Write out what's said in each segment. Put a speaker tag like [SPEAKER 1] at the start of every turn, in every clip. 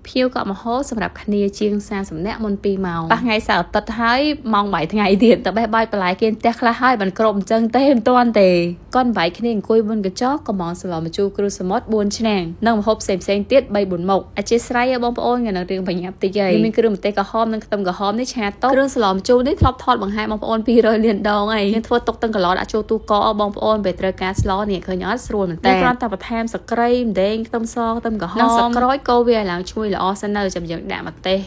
[SPEAKER 1] ភ្ញៀវក៏មហូរសម្រាប់គ្នាជាង30នាក់មុន2ម៉ោងប៉ះថ្ងៃសៅរ៍អាទិត្យហើយម៉ោងបាយថ្ងៃទៀតតែបេះបាយបន្លែគេផ្ទះខ្លះហើយបានគ្រប់អញ្ចឹងទេមិនទាន់ទេកូនបាយគ្នាអង្គុយមុនកញ្ចក់កំងសម្លម្ជូរគ្រូសមុទ្រ4ឆ្នាំនិងម្ហូបផ្សេងផ្សេងទៀត3 4មុខអធិស្ឋានឲ្យបងប្អូនថ្ងៃនឹងរឿងបញ្ញាប់តិចហើយមានគ្រឿងម្ទេសក្រហមនិងខ្ទឹមក្រហមនេះឆាតុគ្រឿងសម្លម្ជូរនេះធ្លាប់ថតបង្ហាញបងប្អូន200លានដងហើយយើងធ្វើទុកទាំងកន្លដាក់ចូលទូកកបងប្អូនពេលត្រូវការស្លនេះឃើញអត់ស្រួលមែនតើគ្រាន់តែបន្ថែមសក្រីម្ទេសខ្ទឹមសខ្ទឹមក្រហមនិងសក្រូចកូរវាឲ្យឡើងឈ្ងុយល្អសិននៅចាំយើងដាក់ម្ទេស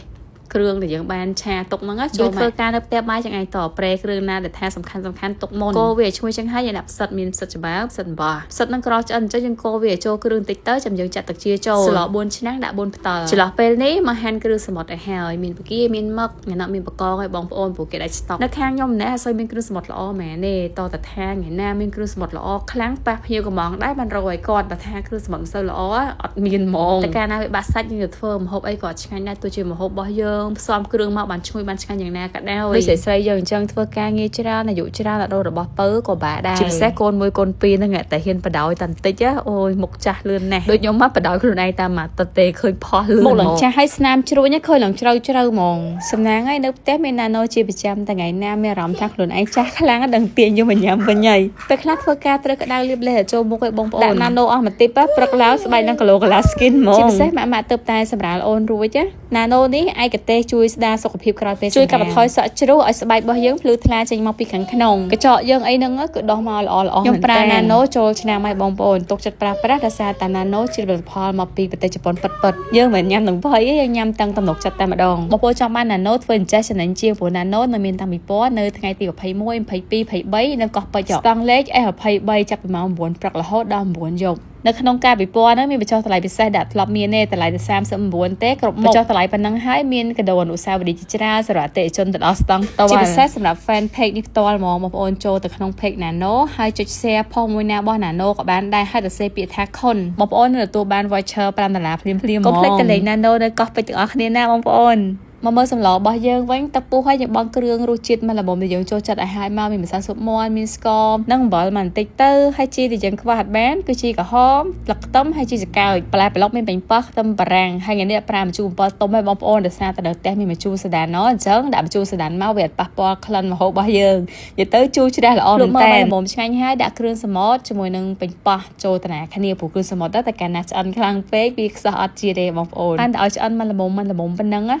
[SPEAKER 1] គ្រឿងដែលយើងបានឆាទុកហ្នឹងចូលធ្វើការនៅផ្ទះបាយចង្អៃតប្រេគ្រឿងណាដែលថាសំខាន់សំខាន់ទុកមុនកូរវាឲ្យឈ្ងុយចឹងហើយយើងដាក់ផ្សិតមានផ្សិតច្បើផ្សិតអំបោះផ្សិតហ្នឹងក្រឆ្អិនអញ្ចឹងយើងកូរវាឲ្យចូលគ្រឿងតិចទៅចាំយើងចាក់ទឹកជាចូលស្ល4ឆ្នាំងដាក់4ផ្តិលចន្លោះពេលនេះមកហាន់គ្រឿងសមុទ្រឲ្យហើយមានបកាមានមឹកថ្ងៃណាមានបកងឲ្យបងប្អូនព្រោះគេដាច់ស្តុកនៅខាងខ្ញុំម្នាក់អត់សូវមានគ្រឿងសមុទ្រល្អមែនទេតតថាថ្ងៃណាមានគ្រឿងសមុទ្រល្អខ្លាំងប៉ះភ្ញៀវកំងដែរបានរកឲ្យគាត់បើថាគ្រឿងសមុទ្រមិនសូវល្អអត់មានហ្មងតែកាលណាវាបាក់សាច់យើងទៅធ្វើម្ហូបអីក៏ឆ្ងាញ់ដែរទោះជាម្ហូបរបស់យើងផ្សំគ្រឿងមកបានឈ្ងុយបានឆ្ងាញ់យ៉ាងណាក៏ដោយដូចស្រីស្រីយើងអញ្ចឹងធ្វើការងារច្រើនអាយុច្រើនដល់ដូររបស់ពៅក៏បាក់ដែរជាពិសេសកូនមួយកូនពីរហ្នឹងតែហ៊ានបដោយតាន់តិចអូយមុខចាស់លឿនណាស់ដូចខ្ញុំមកបដោយខ្លួនឯងតាមមួយទឹកទេឃើញផុសលឿនមុខឡើងចាស់ហើយស្នាមជ្រួញឃើញឡើងជ្រៅជ្រៅហ្មងសំណាងហើយនៅផ្ទះមានណាណូជាប្រចាំថ្ងៃណាមានអារម្មណ៍ថាខ្លួនឯងចាស់ខ្លាំងដឹងទាញយកមកញ៉ាំវិញហើយពេលខ្លះធ្វើការត្រូវក្តៅលាបលេសចូលមុខឲ្យបងប្អូនដាក់ណាណូអស់មួយទីព្រឹកឡើងស្បែកនឹងគីឡូកន្លះ skin ហ្មងជាពិសេសម៉ាក់ម៉ាក់ទៅតែសម្រាលអូនរួចណាណូនេះឯកទេសជួយស្ដារសុខភាពក្រោយពេលជួយកាត់បន្ថយសក់ជ្រុះឲ្យស្បែករបស់យើងភ្លឺថ្លាចេញមកពីខាងក្នុងកញ្ចក់យើងអីហ្នឹងគឺដោះមកល្អល្អខ្ញុំប្រើណាណូចូលឆ្នាំឲ្យបងប្អូនទុកចិត្តប្រើប្រាស់ដោយសារតាណាណូជាផលិតផលមកពីប្រទេសជប៉ុនពិតពិតយើងមិនញ៉ាំនឹងភ័យទេយើងញ៉ាំតាំងទំនុកចិត្តតែម្ដងបងប្អូនចង់បានណាណូធ្វើអញ្ចេះចំណេញជាងព្រោះណាណូនៅមានតាំងពីពណ៌នៅថ្ងៃទី21 22 23នៅកោះពេជ្រស្តង់លេខ S23 ចាប់ពីម៉ោង9ព្រឹករហូតដល់9យប់នៅក្នុងការពិព័រណ៍ហ្នឹងមានបញ្ចុះតម្លៃពិសេសដែលធ្លាប់មានទេតម្លៃតែ39ទេគ្រប់មុខបញ្ចុះតម្លៃប៉ុណ្ណឹងហើយមានកដោអនុស្សាវរីយ៍ជាច្រើនសម្រាប់អតិថិជនទៅដល់ស្តង់ផ្ទាល់ជាពិសេសសម្រាប់ fan page នេះផ្ទាល់ហ្មងបងប្អូនចូលទៅក្នុង page Nano ហើយចុច share ផុសមួយណារបស់ Nano ក៏បានដែរហើយទៅសេពាក្យថាខុនបងប្អូននឹងទទួលបាន voucher 5ដុល្លារភ្លាមៗហ្មងកុំភ្លេចទៅលេង Nano នៅកោះពេជ្រទាំងអស់គ្នាណាបងប្អូនមកមើលសម្លរបស់យើងវិញទឹកពុះហើយយើងបង់គ្រឿងរសជាតិមកល្មមដែលយើងចូលចិត្តឲ្យហើយមកមានម្សៅស៊ុបមាន់មានស្ករនិងអំបិលមកបន្តិចទៅហើយជីដែលយើងខ្វះអត់បានគឺជីក្រហមស្លឹកខ្ទឹមហើយជីសកើចបន្លែប្លុកមានប៉េងប៉ោះខ្ទឹមបារាំងហើយថ្ងៃនេះប្រើម្ជូរអំពិលទុំឲ្យបងប្អូនដោយសារតែនៅផ្ទះមានម្ជូរសដានណអញ្ចឹងដាក់ម្ជូរសដានមកវាអត់ប៉ះពាល់ក្លិនម្ហូបរបស់យើងនិយាយទៅជូរជ្រះល្អមែនតើល្មមឆ្ងាញ់ហើយដាក់គ្រឿងសមុទ្រជាមួយនឹងប៉េងប៉ោះចូលតាណាគ្នាព្រោះគ្រឿងសមុទ្រតែកាលណាឆ្អិនខ្លាំងពេកវាខ្សោះអត់ជាតិទេបងប្អូនបានតែឲ្យឆ្អិនមកល្មមមកល្មមប៉ុណ្ណឹងណា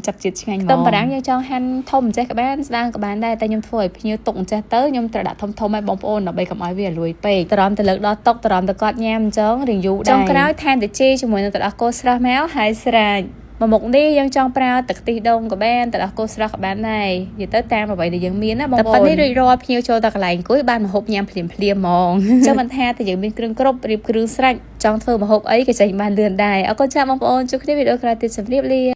[SPEAKER 1] ចាប់ជាតិឆ្ងាញ់ហ្មងខ្ទឹមបារាំងយើងចង់ហាន់ធំចេះក៏បានស្ដើងក៏បានដែរតែខ្ញុំធ្វើឲ្យភ្ញៀវទុកអញ្ចេះទៅខ្ញុំត្រូវដាក់ធំធំឲ្យបងប្អូនដើម្បីកុំឲ្យវាលួយពេកត្រមទៅលើកដល់តុត្រមទៅគាត់ញ៉ាំអញ្ចឹងរៀងយូរដែរចុងក្រោយថែមតិចជាមួយនឹងទឹកដោះគោស្រស់មកហើយស្រេចមួយមុខនេះយើងចង់ប្រើទឹកខ្ទិះដូងក៏បានទឹកដោះគោស្រស់ក៏បានដែរនិយាយទៅតាមអ្វីដែលយើងមានណាបងប្អូនតែប៉ុណ្នេះរួចរាល់ភ្ញៀវចូលដល់កន្លែងអង្គុយបានម្ហូបញ៉ាំភ្លាមភ្លាមហ្មងចឹងមិនថាតែយើងមានគ្រឿងគ្រប់រៀបគ្រឿងស្រេចចង់ធ្វើម្ហូបអីក៏ចេញបានលឿនដែរអរគុណចាបងប្អូនជួបគ្នាវីដេអូក្រោយទៀតជម្រាបលា។